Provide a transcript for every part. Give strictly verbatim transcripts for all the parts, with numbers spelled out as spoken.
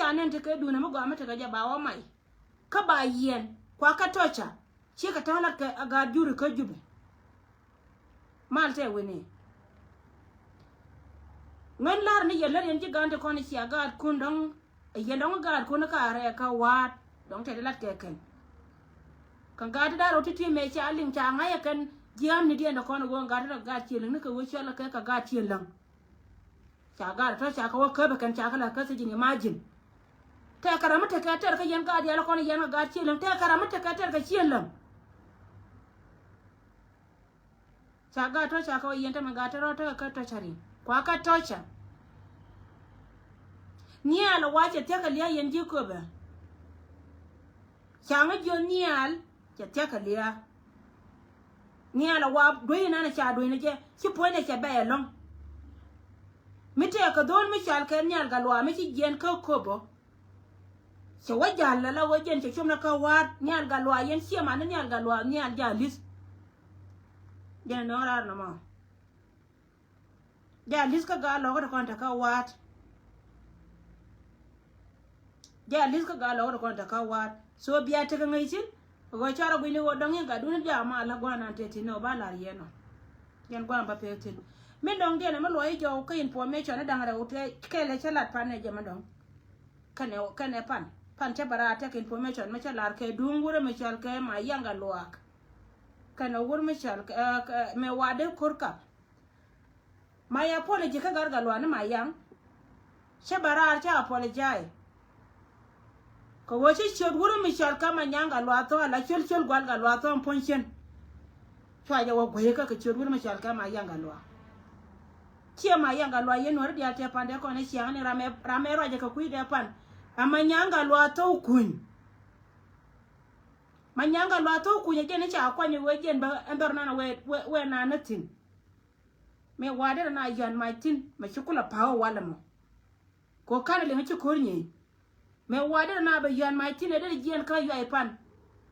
Ca nɛn tekɛ duundɛ mi gɔaa mi tekɛ jɛ ba wä may. Kä ba yiɛn kua kä tɔca. Cikɛ ta̱a̱ lat kɛ a gaat juri kä Jubɛ. Mal tɛ wini. Ŋän lar ni yɛ lät yɛn ji̱ gaan ti kɔn cia gaatkun dɔ̱ŋ. Yɛn dɔ̱ŋ gaatkun ka rɛɛ kä wa̱a̱t dɔ̱ŋ tɛ ti lat kɛ kɛn. Kɛ gaat ti da̱r rɔ ti ti mɛ ca liŋ ca ŋa̱c ɛ kɛn jiääm ni diɛn ti kɔn ɣöö gaat ti rɔ gaat ciɛ liŋ ni kɛ ɣöö cɔl kɛ kɛ gaat ciɛ läŋ. Ca gat tɔ ca kɛ wä käp ɛ kɛn ca kɛ la kä thiec in imagine. Tɛkɛ ram mi tekɛ tɛr kä yɛn gat diaal kɔn yɛn kɛ gat ciëŋ läŋ. Tɛkɛ ram mi tekɛ tɛr kɛ ciëŋ läŋ. Ca gat tɔ ca kɛ wä yɛn tämɛ gat tɛ rɔ tekɛ kä tɔ ca rin kua kä tɔ ca. Nhial ɛ wa cɛ thia̱k kɛ lia̱a̱ yɛn ji̱ köpɛ. Ca ŋä jiɔth nhial cɛ thia̱k kɛ lia̱a̱. Nhial ɛ wa duec inan ɛ ca duec ni jɛ ci puɔ̱nydɛ cɛ bɛy ɛlɔ̱ŋ. Mi tëëkɛ dho̱o̱l mi cɔal kɛ nhial Gatluak mi ci jiɛn kä köpɔ. Cɛ wä ja̱l lɛ la wä jɛn cɛ com ni kä wa̱a̱t nhial Gatluak yɛn ciɛ man ni nhial Gatluak nhial ja̱l li̱th. Jɛn ɛ nööŋ raar nɔmɔ. Jɛ a li̱th kä gaa lɔkä ti kɔn te kä wa̱a̱t. Jɛ a li̱th kä gaa lɔkä ti kɔn te kä wa̱a̱t. So bia tekɛ ŋäc thi̱n. Ɣöö cuarɛ gui̱ni ɣöö dɔ̱ŋ in gatdun in diaak ma la gua̱a̱r nan te thi̱n ni ɣöö ba la̱r yɛn ɔ. Yɛn gua̱a̱r ba pek thi̱n. Min dɔ̱ŋ diɛn ɛmɛ luɔc jɔw kä information ni da̱ŋ rɛw kɛɛl ɛ cä lat pan ɛ jɛ mɛ dɔ̱ŋ. Kɛnɛ kɛnɛ pan pan cä bɛ raar tɛk information mɛ cä lar kɛ duŋ wurɛ mɛ cɔal kɛ ma yaŋ Gatluak. Kɛnɛ wur mɛ cɔal kɛ mɛ wa̱a̱ dee ko̱r kap. My apology kä gat Gatluak ni Mayaŋ. Cä bɛ raar cä apologize. Kɛ ɣöö cä ciöt wur mi cɔal kä Manyaŋ Gatluak thɔɔk ala cöl cöl gual Gatluak thɔɔk puɔ̱ny cien. Cua jɛ wä guäc kä kɛ ciöt wur mi cɔal kä Mayaŋ Gatluak. Ciɛ Mayaŋ Gatluak yɛn nuɔ̱ri diaal tëë pan dee kɔn i̱ ciaŋ ni ram ɛ ram ɛ ruacɛ kɛ kui̱ dee pan. A Manyaŋ Gatluak thɔɔk kuny. Manyaŋ Gatluak thɔɔk kuny ɛ jɛn i̱ ca kuany ɛ wee jɛn bä ɛn dhɔr nan ɛ wee wee nan ni thi̱n. Mëë wa̱a̱ derɛ na yɔ̱a̱n mac thi̱n mɛ ci kulɛ pa̱a̱k ɛ walɛ mɔ. Kɛ ɣöö ka̱n ɛ liŋ ci ko̱r nyieny. Mëë wa̱a̱ derɛ na bɛ yɔ̱a̱n mac thi̱n ɛ derɛ jiɛɛn kä yuay pan.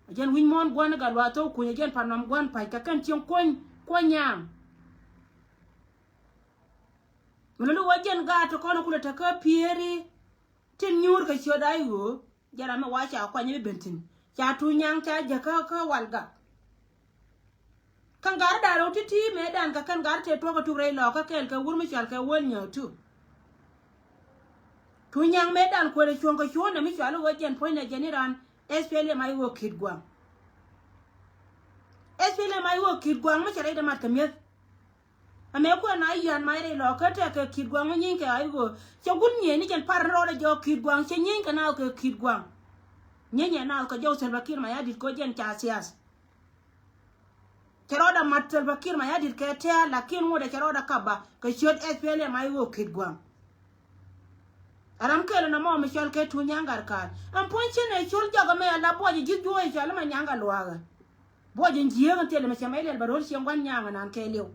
Ɛ jɛn wi̱c muɔ̱ɔ̱n gua̱n i̱ Gatluak thok kuny ɛ jɛn pan nɔm gua̱n pa̱c kɛ kɛn cieŋ kuɔ̱ny kuɔ̱ny nyaaŋ. Mi luni wä jɛn gaat ti kɔn kulɛ te kä pieri. Tin nyuur kɛ ciöt a i̱ ɣöö jɛ ram mi wa ca kuany bi ben thi̱n ca tuny nyaŋ ca jäk kä kä walgak. Kɛn gar da̱r rɛw ti̱ti̱ mëëdan kɛ kɛn gar tëë tuɔ̱k ɛ tuk rɛy lɔɔkä kɛɛl kɛ wur mi cɔal kɛ wäl nyääk tu. Tuny nyaŋ mëëdan kuël ɛ cuɔ̱ŋ kɛ cuɔ̱ɔ̱n ɛ mi cɔal i̱ ɣöö jɛn puɔ̱nynɛ jɛn i̱ raan. S P L M a i̱ ɣöö ki̱t gua̱a̱ŋ. S P L M a i̱ ɣöö ki̱t gua̱a̱ŋ mi cɛ rɛy dämat kɛ mi̱eth. Ɛmɛ kuɛ na yian mac rɛy lɔ kä tɛk kɛ ki̱t gua̱a̱ŋ wä nyieeny kɛ a i̱ ɣöö cɛ gun nyieen ni jɛn par rɔɔdɛ jɔɔk ki̱t gua̱a̱ŋ cɛ nyieeny kɛ naath kɛ ki̱t gua̱a̱ŋ. Nyieeny ɛ naath kɛ jɔw Salva Kiir Mayardit kɛ jɛn ca thiath. Cɛ rɔɔdɛ mat Salva Kiir Mayardit kɛ tɛ̈ɛ̈l lakin ŋotdɛ cɛ rɔɔdɛ kapa kɛ ciöt S P L M a i̱ ɣöö ki̱t gua̱a̱ŋ. Ɛ ram kɛl ɛn ɛmɔ mi cɔl kɛ tuny nyaŋ gat ka̱a̱t ɛn puɔ̱ny cin ɛ col jɔk ɛmɛ ala buɔc ɛ ji̱th juɔ̱ɔ̱c ɛ cɔl ɛmɛ nyaŋ gat luaakɛ. Buɔc in jiääk in thilɛ mi cɛ mɛ ilɛl bɛ ro̱l cieŋ gua̱n nyaaŋ inan kɛɛliw.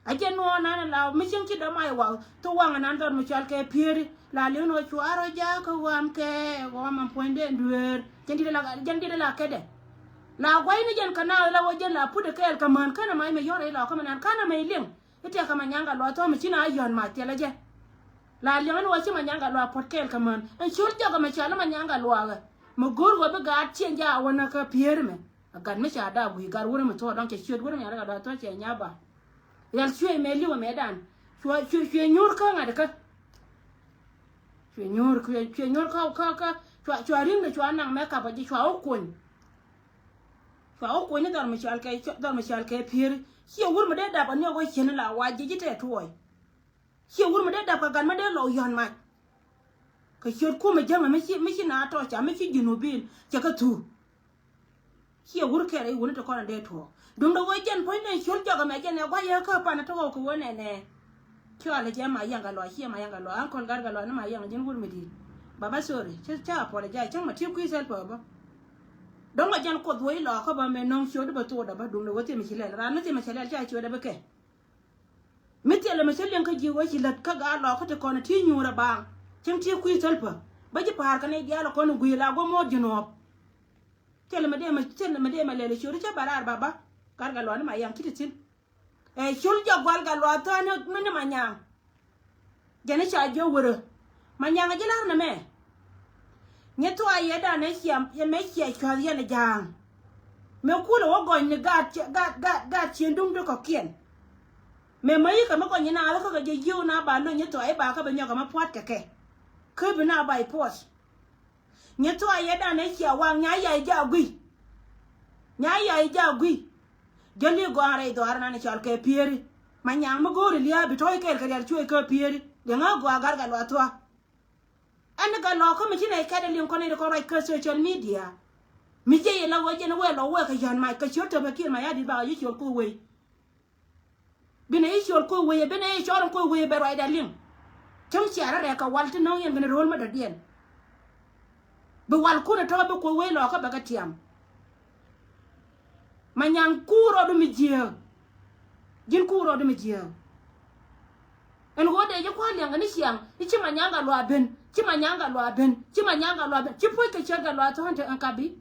A jɛ nuɔɔn nan in la mi cieŋ ci dɔ̱mac waŋ thok waŋ inan dhɔr mi cɔal kɛ pieri la li̱w ni wä cuaar wä jaak kä ɣɔam kɛ ɣɔam in puɔ̱nydɛ in dueer. Jɛn dit la jɛn dit la kɛdɛ. La gua̱c ni jɛn kɛ naath la wä jɛn la put ikɛɛl kɛ män känɛ mac mi yɔ̱r ilɔ kä mi nan känɛ mɛ iliŋ. Itɛk kɛ ma nyaŋ gat luaak thɔ̱ɔ̱m mi ci na yɔ̱n mac thilɛ jɛ. La liŋ ni wä ci ma nyaŋ gat luaak puɔ̱t kɛɛl kɛ män in col jɔk kɛ mɛ cɔal ma nyaŋ gat luaak ɛ. Mi go̱o̱r wä bi gaat cieŋ ja wä nä kä pieri mɛ. A gat mi ca daak gui̱i̱ gat wurɛ mi thuɔɔk dɔ̱ŋ cɛ ciöt wurɛ mi ca daak gat thuɔɔk cɛ nyaba. Rial cuëë mëë li̱w mëëdan. Cuɛ cuɛ cuɛ nyuur kä ŋa̱t kä. Cuɛ nyuur cuɛ cuɛ nyuur kä kä kä. Cuɛ cuɛ ri̱ŋdɛ cuɛ naŋ mɛ kap a ji̱ cuɛ wä kuny. Cuɛ wä kuny ni dhɔr mi cɔal kɛ dhɔr mi cɔal kɛ pieri. Ciɛ wur mi dee dap a niɔk wä cien la wa ji̱ ji̱ tɛ tuɔɔc. Ciɛ wur mi dee dap kɛ gat mi dee lɔw yɔ̱n mac. Kɛ ciöt kumɛ jäŋɛ mi ci mi ci na tɔ̱ ca mi ci junubin cɛ kä thuu. Ciɛ wur kɛɛr i̱ wuni ti kɔn in dee tuɔɔk duundɛ wee jɛn puɔ̱nydɛ in ciöl jɔk ɛmɛ jɛn ɛ gua̱c yɛ kä pan ɛ tok ɛ kɛ wee nɛnɛ. Cualɛ jɛ ma yaŋ gat luaak ciɛ ma yaŋ gat luaak ankɔl gat gat luaak ni ma yaŋ ji̱n wur mi di̱i̱t. Baba sorry cä cä apologize cäŋ ma ti̱i̱ kui̱ thil pɛ bä. Dɔ̱ŋ ɛ jɛn kuoth wee ilɔɔkä bä mɛ nɔŋ ciöt bä thokdɛ bä duundɛ wee thimɛ ci lɛl raan ni thimɛ cɛ lɛl ca ciötdɛ bä kɛ. Mi thilɛ mi cä liŋ kä ji̱ wä ci lät kä gaa lɔɔkä ti kɔn ti nyuur ɛ baaŋ. Cäŋ ti kui̱ thäl pä bä ji̱ pa̱a̱r kɛ ni diaal ɛ kɔn gui̱i̱ la guɔ muɔɔr ji̱ nuɔɔp. Thilɛ mi dee mi thilɛ mi dee mi lɛl ciöt cä bɛ raar baba. Gat gat luaak ni ma yaŋ ci ti thi̱n. Ɛ col jɔk gual gat luaak thäär ni mi ni ma nyaŋ. Jɛn i̱ ca jiök wärä ma nyaŋ a ji̱ la̱r nɛmɛ. Nyi thua̱a̱ yɛ dan ɛ cia yɛ mɛ cia cua̱th yɛn ɛ ja̱a̱ŋ. Mɛ kulɛ wä gɔny ni gaat gaat gaat gaat cien duŋ ti kɔ̱kiɛn. Mɛ mä yikɛ mi gɔny ni naath kä kɛ jɛ yiëë na ba lo̱ny nyi thua̱a̱ i̱ ba kä bi nyɔk ɛmɛ pua̱t kɛ kɛ. Kä bi na ba i̱ puɔth. Nyi thua̱a̱ yɛ dan ɛ cia waŋ nya yay ja̱a̱ gui̱. Nya yay ja̱a̱ gui̱. Jäli gɔaa rɛy dhɔaar nan cɔal kɛ Pieri. Ma nyaŋ mi go̱o̱ri lia̱a̱ bi tɔ̱ ikɛɛl kɛ rial cuɛ kɛ Pieri. Liɛŋä gɔaa gar gat luath thua̱a̱. Ɛn gat lɔɔkä mi ci nɛy kɛt ɛ liŋ kɔn in kɔn ruac kä social media. Mi jiɛ yɛ la wee jɛn wee lɔ wee kɛ yɔ̱n mac kɛ ciöt tɛpɛ kiɛn ma ya di̱t ba ɣä ci ciöl kuth wee. Binɛ i̱ ciöl kuth wee, binɛ i̱ cɔl in kuth wee bɛ ruacda liŋ. Cäŋ ciaarä rɛɛk kɛ wal ti nɔ̱ŋ yɛn binɛ ro̱o̱l mi dɔ̱diɛn. Bi wal kun ɛ tɔ̱ bi kuth wee lɔɔkä bɛ kɛ tiam. Ma nyaŋ kuur rɔɔdu mi jiääk. Ji̱n kuur rɔɔdu mi jiääk. Ɛn ɣöö dee ji̱ kua̱r liɛŋkɛ ni ciaŋ i̱ ci ma nyaŋ gat luaak ben, ci ma nyaŋ gat luaak ben, ci ma nyaŋ gat luaak ben ci puɔ̱c kɛ ciöt gat luaak thuɔ̱ɔ̱n te ɛn kap i̱.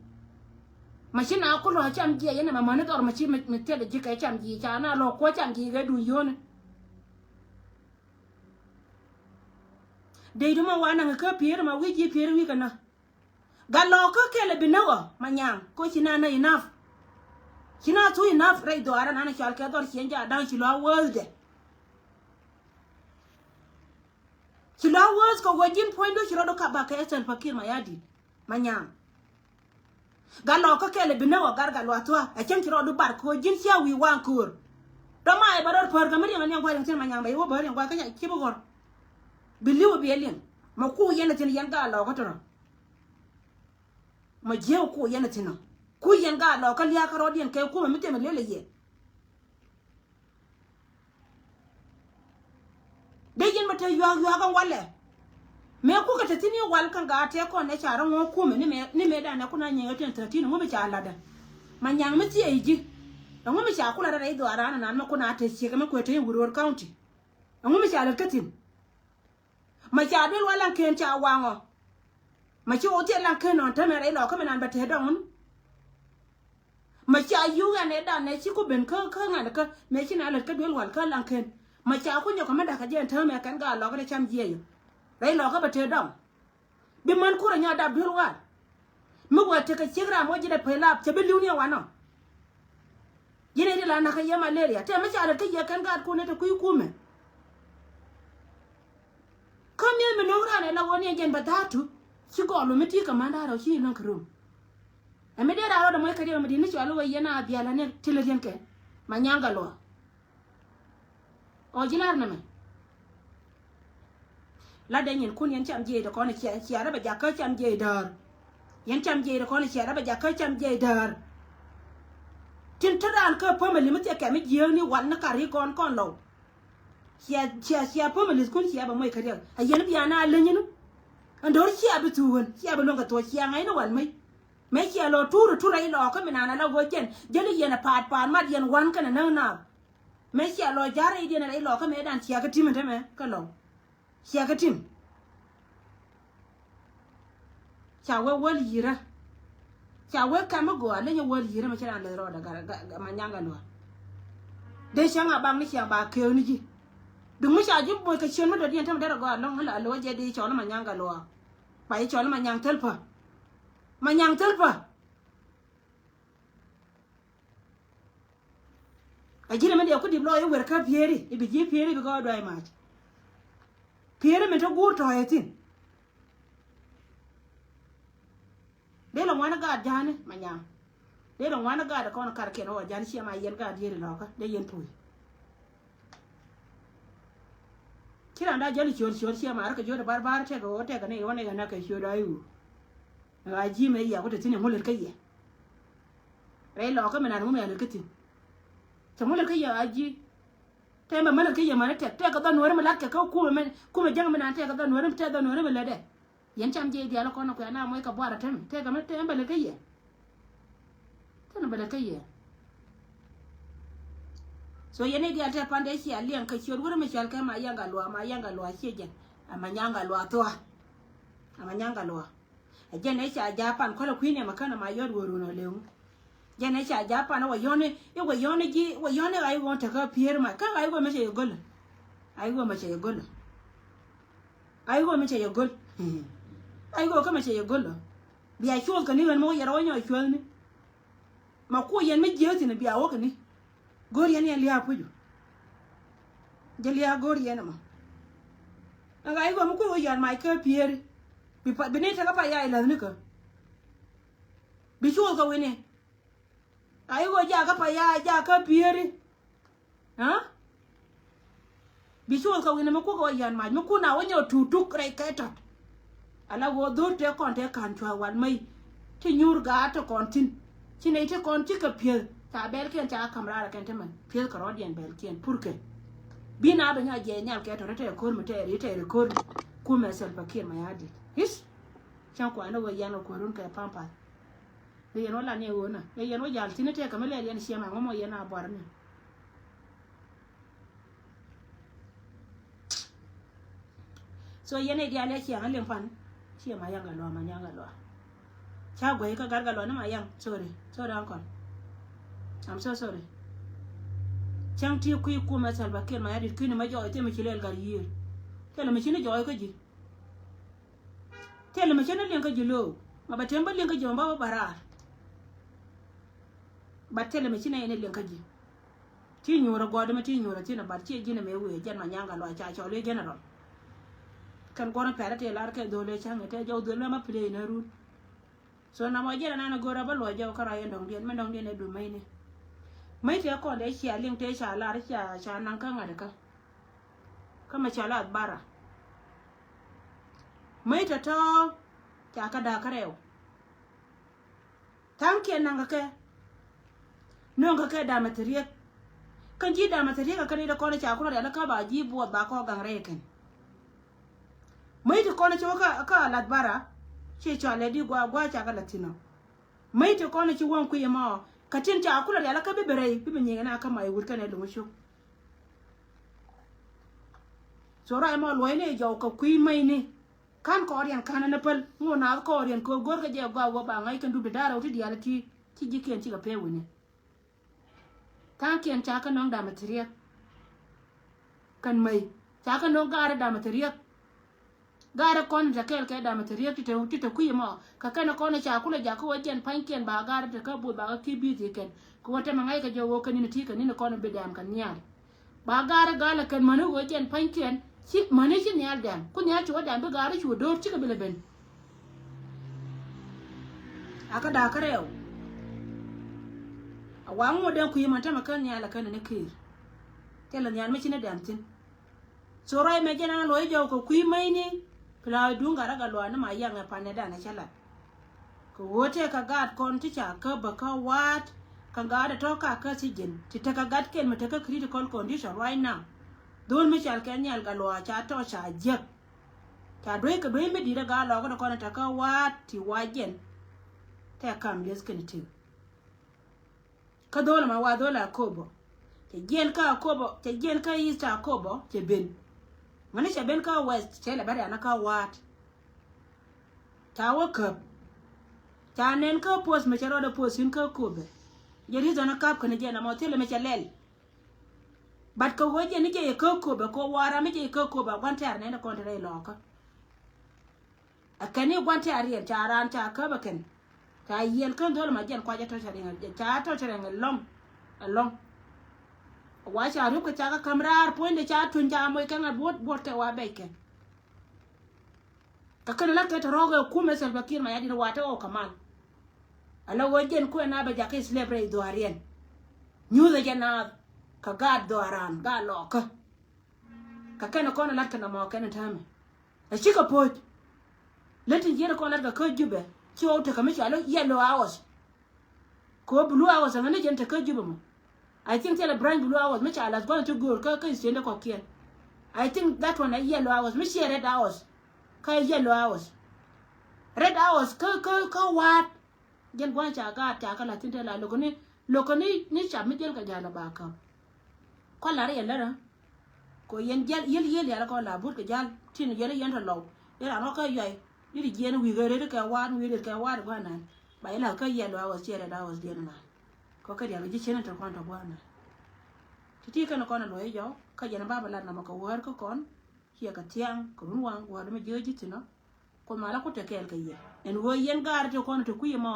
Ma ci na ku luaak cam jiɛc ɛn ɛmɛ mäni dhɔr ma ci mi thilɛ ji̱ kɛ cam ji̱ ca na lɔ kuɔ̱ cam ji̱ kɛ duun yio̱o̱ni. Dee du ma wa naŋ kä Pieri ma wi̱c ji̱ Pieri wi̱i̱ kɛ na. Gat lɔɔkä kɛl ɛ bi näk ɔ ma nyaŋ ko ci na na enough. Ci na thu enough rɛy dhɔaarä nan cɔal kɛ dhɔr ciɛn ca da̱ŋ ci lɔ a worth dɛ. Ci lɔ a worth kɛ wä ji̱n puɔ̱nydu ci rɔɔdu kap ba kɛ Salva Kiir ma ya di̱t ma nyaŋ. Gat lɔɔkä kɛl ɛ bi näk ɔ gar gat luath thua̱a̱ ɛ cäŋ ci rɔɔdu bar kɛ wä ji̱n cia wi̱i̱ waŋ köör. Dɔ̱ ma ɛ bä rɔɔd pär kɛ mi riɛŋ ɛ niɛŋ gua̱a̱r riɛŋ thi̱n ma nyaŋ bɛ i̱ wä bä riɛŋ gua̱a̱r kä nya ci bi ɣɔr. Bi li̱w ɛ bi ɛ liɛŋ ma ku yɛn ɛ thi̱n yɛn gat lɔɔkä tɔ̱rɔ. Ma jiääk ku yɛn a thi̱n ɔ ku yɛn gaat lɔ kä lia̱a̱ kä rɔɔdiɛn kɛ kumɛ mi thɛmɛ lëlɛ yɛ. Dee yɛn ma te yua̱a̱k yua̱a̱k ɛn walɛ. Mëë kukɛ te thi̱n i̱ wal kä gaat tëë kɔn ɛ ca rɔ ŋuɔ̱k kumɛ ni mëë ni mëë danɛ kun a nyiŋ ɛ tɛn thirteen ŋu mi ca latdä. Ma nyaŋ mi thiee i̱ ji̱ ɛŋu mi ca kulɛ rɛ rɛy dhuaaran ɛnan mɛ kun a te ciek ɛmɛ kuɛ te in Wuror County. Ɛŋu mi ca lät kä thi̱n. Ma ca duel wa laŋ ken ca waŋɔ. Ma ci wä thiet laŋ ken nɔn tämɛ rɛy lɔ kä mi nan bɛ te dɔŋ. Ma ca yuk ɛn ɛ dan nɛ ci ku ben kä kä ŋa̱n kä mɛ ci na lät kä duel wal kä laŋ ken. Ma ca ku nyɔk kä mi dakä jɛ ɛn tämɛ kɛn gaa lɔ kä dee cam jiɛc. Rɛy lɔ kä bɛ te dɔŋ. Bi män kurɛ nyɔ dap duel wal. Mi wä tekɛ ciek ram wä ji̱n ɛ pɛy lap cɛ bi li̱w ni ɛ wanɔ. Ji̱n ɛ ri la nakä yɛ malaria tɛ mi ca lät kä yɛ kɛn gaatkun ɛ te kui̱ kumɛ. Kä mi̱eth mi no̱o̱ŋ raan ɛ la ɣöö ni ɛ jɛn bɛ dha̱a̱r tu ci gɔɔl wä mi ti̱i̱ kɛ män da̱a̱r ɛ ci lo̱ŋ kɛ rom. Ɛ mi dee raan rɔɔdɛ muɔc kɛ riɛk mi di̱t ni cɔal i̱ wä yɛn a bial ani ti lät yɛn kɛ ma nyaŋ gɛ luɔ̱ɔ̱. Ɔ ji̱ lar nɛmɛ. La dee nyin kun yɛn cam jiɛc dee kɔn cia cia rɛ bɛ jakä cam jiɛc däär. Yɛn cam jiɛc dee kɔn cia rɛ bɛ jakä cam jiɛc däär. Tin te raan kä pämɛ li̱mi thiɛ kɛm i̱ jiääk ni wal ni kar i̱ kɔn kɔn lɔw. Cia cia cia pämɛ li̱th kun cia bɛ muɔc kä riɛk a yɛn bia na leny ni. Ɛn do̱r cia bi thuuk ɣän cia bi luäŋ kɛ thuɔ̱c cia ŋa̱c ni wal mec. Mëë cia lɔ tuur i̱ tuur rɛy lɔɔkä mi naan ala ɣöö jɛn jäli yɛn ɛ paat paat mat yɛn wan kɛnɛ näk naath. Mëë cia lɔ ja̱r rɛydiɛn rɛy lɔkä mëëdan cia kä tim ɛn tämɛ kä lɔw. Cia kä tim. Ca wee wäl yi̱rä. Ca wee kɛm mi gɔaa leny wäl yi̱rä mi ci raan leth rɔɔdɛ gat gat gat ma nyaŋ gat lua̱a̱. Dee cäŋ a bak ni cia ba keek ni ji̱. Duŋ mi ca ji̱ boc kɛ ciön mi dɔ̱diɛn tämɛ derɛ gɔaa lo̱ŋ la lo̱ jɛ dee cɔl ma nyaŋ gat lua̱a̱. Ba ji̱ cɔl ma nyaŋ thäl pä. Ma nyaŋ thäl pä. A ji̱n ɛmɛ diɛ ku dip lɔɔc i̱ wer kä Pieri i̱ bi ji̱ Pieri bi gɔɔy duay mac. Pieri min te guur tɔ̱ɔ̱c ɛ thi̱n. Dee lɔ ŋuan i̱ gaat ja̱a̱ni ma nyaŋ. Dee lɔ ŋuan i̱ gaat ɛ kɔn karkiɛn ɣɔɔ ja̱a̱ni ciɛ ma yɛn gaat yeri lɔkä dee yɛn puc. Ci raan da̱a̱ jäl i̱ ciöör ciöör ciɛ ma rɔ kɛ jiöt i̱ bar bar tɛk ɣöö tɛk ni ɣöö ni ɣän a kɛ ciöt a i̱ ɣöö. Ɣaa ji̱ mëë yia ku te thi̱n ɛŋu lät kä yɛ. Rɛy lɔɔkä mi naan ŋu mi a lät kä thi̱n. Cɛ ŋu lät kä yɛ ɣaa ji̱. Tɛm bɛ mä lät kä yɛ mäni tɛk tɛk kɛ dhɔn nuɔ̱ɔ̱ri mi la̱t kɛ kä kumɛ mɛ kumɛ jäŋ mi naan tɛk kɛ dhɔn nuɔ̱ɔ̱ri mi tɛk dhɔn nuɔ̱ɔ̱ri mi lätdɛ. Yɛn cam jiɛc diaal kɔn kuɛ na moc kɛ buar a tɛm tɛk kɛ mi tɛm bɛ lät kä yɛ. Tɛn bɛ lät kä yɛ. So yɛn i̱ diaal tɛk pan dee cia liɛŋ kɛ ciöt wurä mi cɔal kɛ ma yaŋ gat luaak ma yaŋ gat luaak ciɛ jɛn. Ama nyaŋ gat luaak thua. Ama nyaŋ gat luaak. Ɛ jɛn ɛ ca Japan kɔlɛ kui̱n ɛmɛ känɛ ma yɔt wä run ɔ leŋ. Jɛn ɛ ca Japan ɛ wä yɔni i̱ wä yɔni ji̱ wä yɔni ɣa̱c ɣɔn tekä Pieri ma kä ɣa̱c ɣɔn mi cɛ yɛ gölä. Ɣa̱c ɣɔn mi cɛ yɛ gölä. Ɣa̱c ɣɔn mi cɛ yɛ göl. Ay kɔ kä mɛ cɛ yɛ go̱l lɔ. Bia cuɔth kɛ ni ɣän mɔ yɛrɛ wä nyɔ cuɔthni. Ma kuɔ yɛn mi jiäk thin bia wä kɛ ni. Go̱r yɛn yɛn lia̱a̱ pucu. Jɛ lia̱a̱ go̱r yɛn ɛmɔ. Ɛn ɣa̱c kɔ mi kuɔ wä yɔn mac kä pieri. Bi pa, bi ni tekä pa yac la̱thni kä. Bi cuɔth kɛ wi̱ni. A i̱ ɣöö jakä pa ya jakä pieri. Aa? Bi cuɔl kɛ wi̱n mi kuk ɣöö yan mac mi kun a wä nyɛ tuk tuk rɛy kɛ tɔt. Ala ɣöö dho̱r tëë kɔn tëë ka̱n cua̱ wal mäy. Ti nyuur gaat ti kɔn thi̱n. Ci nɛy ti kɔn cikɛ pieth ca bɛlkiɛn ca ka̱m raar kɛn ti mɛn pieth kɛ rɔ̱diɛn bɛlkiɛn purkɛ. Bi na bɛ nyɔk jɛ nhial kɛ tɔt tɛɛr ko̱r mi tɛɛr i̱ tɛɛr ko̱r. Kumɛ Salva Kiir Mayardit. Hi̱c. Cäŋ kuan ni ɣöö yan kɛ kuäärun kɛ pampas. Ɛ yɛn wä lan yɛ ɣöö nä ɛ yɛn wä jal thi̱n i̱ tëëkɛ mi lɛl yɛn ciɛm aŋä mɔ yɛn a buarni. So yɛn ɛ diaal yɛ ciɛŋ a liŋ pan. Ciɛ ma yaŋ Gatluak, ma yaŋ Gatluak. Ca guɛy kä gat Gatluak ni ma yaŋ. Sorry, sorry uncle. I'm so sorry. Cäŋ ti kui̱ kumɛ Salva Kiir Mayardit kui̱ni ma jɔɔc thimɛ ci lɛl gat yiëër. Thilɛ mi ci ni jɔɔc kä ji̱. Thilɛ mi cä ni liŋ kä ji̱ lo̱o̱k ma bɛ tem bä liŋ kä ji̱ ma bä bä raar. Bat thilɛ mi ci nɛy ni liŋ kä ji̱. Ti nyuurä gɔɔdɛ mi ti nyuurä thin a bat ciɛ ji̱n a mëë wëë jɛn ma nyaŋ Gatluak ca cɔl i̱ general. Kɛn guɔ̱rä pɛrɛ tëë lar kɛ dho̱l i̱ cäŋ i̱ tëë jɔw dho̱l mɛ ma play ni run. So na mɔ jɛn a nan a go̱rä bä luɔc jɔw kä rɔy in dɔ̱ŋdiɛn mi dɔ̱ŋdiɛn ɛ dum mäcni. Mäc tëë kɔn dee cia liŋ tëë ca lar ca ca naŋ kä ŋa̱t kä. Kä mɛ ca lath bara. Mäc tɔ̱tɔ̱ ca kä da̱a̱k kä rɛw. Tha̱a̱ŋkiɛn naŋ kä kɛ. Nööŋ kä kɛ damɛ thiriek. Kä ji̱ damɛ thiriek kä kɛn i̱ dee kɔn i̱ ca kulɛ rial i̱ kä ba ji̱ buɔth ba kɔ gaŋ rɛy kɛn. Mäc ti kɔn i̱ ci wä kä, kä lath bara. Ci cɔal ɛ di gua̱a̱ gua̱a̱ ca kä lath thi̱n ɔ. Mäc ti kɔn i̱ ci wäŋ kui̱ ɛmɔ kä tin ca kulɛ rial i̱ kä bi bi rɛy bi bi nyiŋ ɛn a kä ma i̱ wut kɛn ɛ luŋ i̱ cuk. So ruac mɔ luɔ̱cni jɔw kɛ kui̱ mäcni. Ka̱n kɔɔriɛn ka̱n ɛn ɛ päl ŋu naath kɔɔriɛn kɛ ɣöö go̱rkɛ jɛ gɔaa wä ba ŋa̱c kɛn dup ti da̱rɛ wä ti diaal ti ci ji̱kiɛn cikɛ pee wi̱ni. Tha̱a̱ŋkiɛn ca kä nöŋ damɛ thiriɛk. Kɛn mäc ca kä nöŋ gaarɛ damɛ thiriɛk. Gaarɛ kɔn in te kɛɛl kɛ damɛ thiriɛk ti te, ti te kui̱ ɛmɔ kɛ kɛn kɔn in ca kulɛ jakä wä jɛn pa̱nykiɛn ba gaarɛ te kä buth ba kä ki̱ bi̱i̱thi kɛn kɛ wä tɛmɛ ŋa̱ckɛ jɔw wä kɛn in ti kɛn in kɔn in bi dɛm kɛn nhial. Ba gaarä galä kɛn mäni ɣöö jɛn pa̱nykiɛn ci mäni ci nhial dɛm ku nhial ci wä dɛm bi gaarä cu do̱r cikɛ bi lɛ ben. Akä da̱a̱ kä rɛw. A waŋ ŋot den kui̱ män tämɛ kä nhial a känɛ ni ki̱i̱r. Thilɛ nhial mi ci ni dɛm thi̱n. So ruac mɛ jɛn an luɔc jɔw kɛ kui̱ mäcni. Pla duŋ gat rɛ Gatluak ni ma yaŋɛ panɛ danɛ cä lat. Kɛ ɣöö tëëkɛ gaat kɔn ti ca käp bä kä wa̱a̱t kɛ gaat ɛ tɔ̱ ka kä thi̱ji̱n ti tekɛ gatkiɛn mi tekä critical condition right now. Dho̱l mi cal kɛ nhial Gatluak ca tɔ̱ ca jiäk. Ca dueec kɛ dueec mi di̱t ɛ gaat lɔɔkä ti kɔn ɛ tekä wa̱a̱t ti wa̱a̱ jiɛn. Tɛ kam lieth kɛn ti. Kä dho̱l ɛmɛ wa dho̱l Akobo. Cɛ jiɛn kä Akobo, cɛ jiɛn kä East Akobo, cɛ ben. Mäni cɛ ben kä West, cɛ lɛ bä rian kä wa̱a̱t. Ca wä käp. Ca nɛn kä post mi cɛ rɔɔdɛ post in kä Akobo. Jɛ reason ɛ kap kɛn jɛ nɔmɔ thilɛ mi cɛ lɛl. But kɛ ɣöö jɛ ni jɛ yɛ kä Akobo, kɛ ɣöö wa̱a̱ ram mi jɛ yɛ kä Akobo, gua̱n tɛ̈r nɛn ɛ kɔn te rɛy lɔɔkä. Ɛ kɛn i̱ gua̱n tɛ̈r riɛn ca raan ca käp ɛ kɛn. Ca yiɛl kän dho̱l ma jɛn kuac ɛ tɔ̱cä riɛn, ca tɔ̱cä riɛn ɛlɔ̱ŋ. Ɛlɔ̱ŋ. Wa ca ri̱p kɛ ca kä ka̱m raar puɔ̱nydɛ ca tuny ca moc kɛn ɛ buɔ̱t buɔ̱t kɛ wa bɛc kɛn. Kä kɛn lat kɛ te rɔ̱ɔ̱k ɛ kumɛ Salva Kiir Mayardit wa te ɣɔw kɛ mal. Ala ɣöö jɛn kuɛ na bɛ jakä slave rɛy dhuaariɛn. Nyuuthɛ jɛ naath kɛ gaat dhuaaran gaat lɔɔkä. Kɛ kɛn kɔn lat kɛ nɔmɔ kɛn täämɛ. Ɛ cikɛ po̱c. Lät ti jiɛn kɔn lat kɛ kä Jubɛ ci ɣɔw tekɛ mi cɔal i̱ yellow house. Kɛ ɣöö blue house ɛŋɛ ni jɛn te kä Jubɛ mɔ. I think thilɛ branch blue house mi ca lath gua̱n ti göör kä kä state kɔ̱kiɛn. I think that one ɛ yellow house mi ciɛ red house. Kä yellow house. Red house kä kä kä wa̱a̱t. Jɛn gua̱n ca gaat ca kä lath thi̱n te la lo̱kɛ ni lo̱kɛ ni ni cap mi jɛn kɛ ja̱l ɛ ba käp. Kɔ lar yɛn lärä. Kɔ yɛn jiɛl yiël yiël yɛl kɔ la but kɛ ja̱l tin yɛn yɛn tɔ lɔw. Yɛn ran kɔ kä yuay. Yɛn jiɛn wi̱i̱ kɛ ret kɛ wa̱a̱t wi̱i̱ ret kɛ wa̱a̱t gua̱n nan. Ba yɛn la kä yɛl wa̱a̱ wä ciɛ ret house diɛn nan. Kɔ kä diaal kɛ ji̱ cien tɔ kɔn tɔ gua̱n nan. Ti̱ti̱ kɛn kɔn a luɔ̱c jɔw kä jɛn ba bɛ lat namɔ kɛ wäär kä kɔn. Ciɛ kɛ thiaŋ kɛ run waŋ wäär mi jiö ji̱ thi̱n ɔ. Kuoth malä ku te kɛɛl kɛ yɛ. Ɛn ɣöö yɛn gaari ti kɔn ti kui̱ mɔ.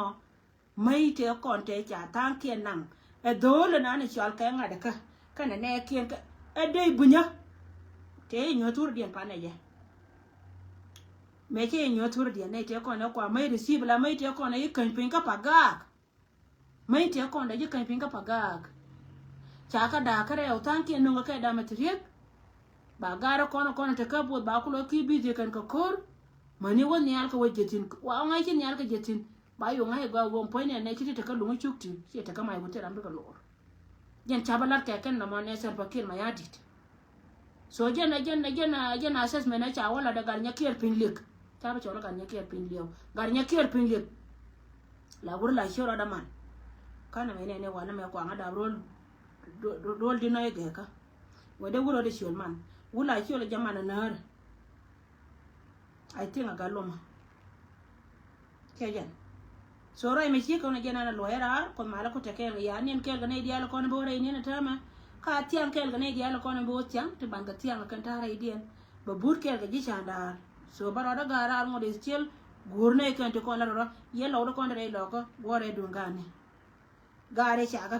Mäc tëë kɔn tëë ca tha̱a̱ŋkiɛn naŋ. Ɛ dho̱o̱l ɛn an ɛ cɔal kɛ ŋa̱t ɛ kä kɛnɛ nɛɛkiɛn kä ɛ dee bunyä. Tëë inyuɔ̱th wurdiɛn panɛ jɛ. Mëë cɛ inyuɔ̱th wurdiɛn nɛy tëë kɔn ɛ kua mäc receive la mäc tëë kɔn ɛ i̱ käny piny kä pa gaak. Mäc tëë kɔn ɛ ji̱ käny piny kä pa gaak. Ca kä da̱a̱k kä rɛw tha̱a̱ŋkiɛn no̱ŋ kä kɛ damɛ ti riek. Ba gaari kɔn kɔn te kä buɔth ba kulɔ ki bithi kɛn kä ko̱r. Mäni wä nhial kä wä jethin wa ŋa̱c ci nhial kä jethin. Ba yu ŋa̱c gɔaa wä puɔ̱ny nɛ nɛ ci ti te kä luŋ cuk ti ci te kä mac wä ti ram bi kä lor. Jɛn ca bä lat kɛ kɛn nɔmɔ nɛ Salva Kiir Mayardit. So jɛn jɛn jɛn jɛn assessment ɛ ca wä lat ɛ gat nyɛ kiɛɛr piny liek. Ca bä cɔl ɛ gat nyɛ kiɛɛr piny liek gat nyɛ kiɛɛr piny liek. La wur la ciö rɔt aman. Kanɛ mɛ nɛ nɛ wanɛ mɛ kuaŋä dap rol. Rol di nɔy gɛkä. Wede wur rɔt ɛ ciöl man wur la ciöl ɛ jɛ man ɛ näär. I think a gat lomä. Cɛ jɛn. So ruac mi ci kɔn jɛn an a luɔc raar Kuoth malä ku te kɛɛl kɛ ya niɛn kɛɛl kɛ nɛy diaal kɔn bi wä rɛy niɛn a täämɛ. Ka thiaŋ kɛɛl kɛ nɛy diaal kɔn bi wä thiaŋ ti ban kɛ thiaŋ kɛn ta̱a̱ rɛydiɛn. Bɛ but kɛɛl kɛ ji̱ ca̱a̱n daar. So bä rɔɔdä gaar raar ŋot is still guur nɛy kɛn ti kɔn la rɔɔdä yɛ lɔwdä kɔn rɛy lɔkä guɔ rɛy duŋ ga̱a̱ni. Gaar rɛy ca kä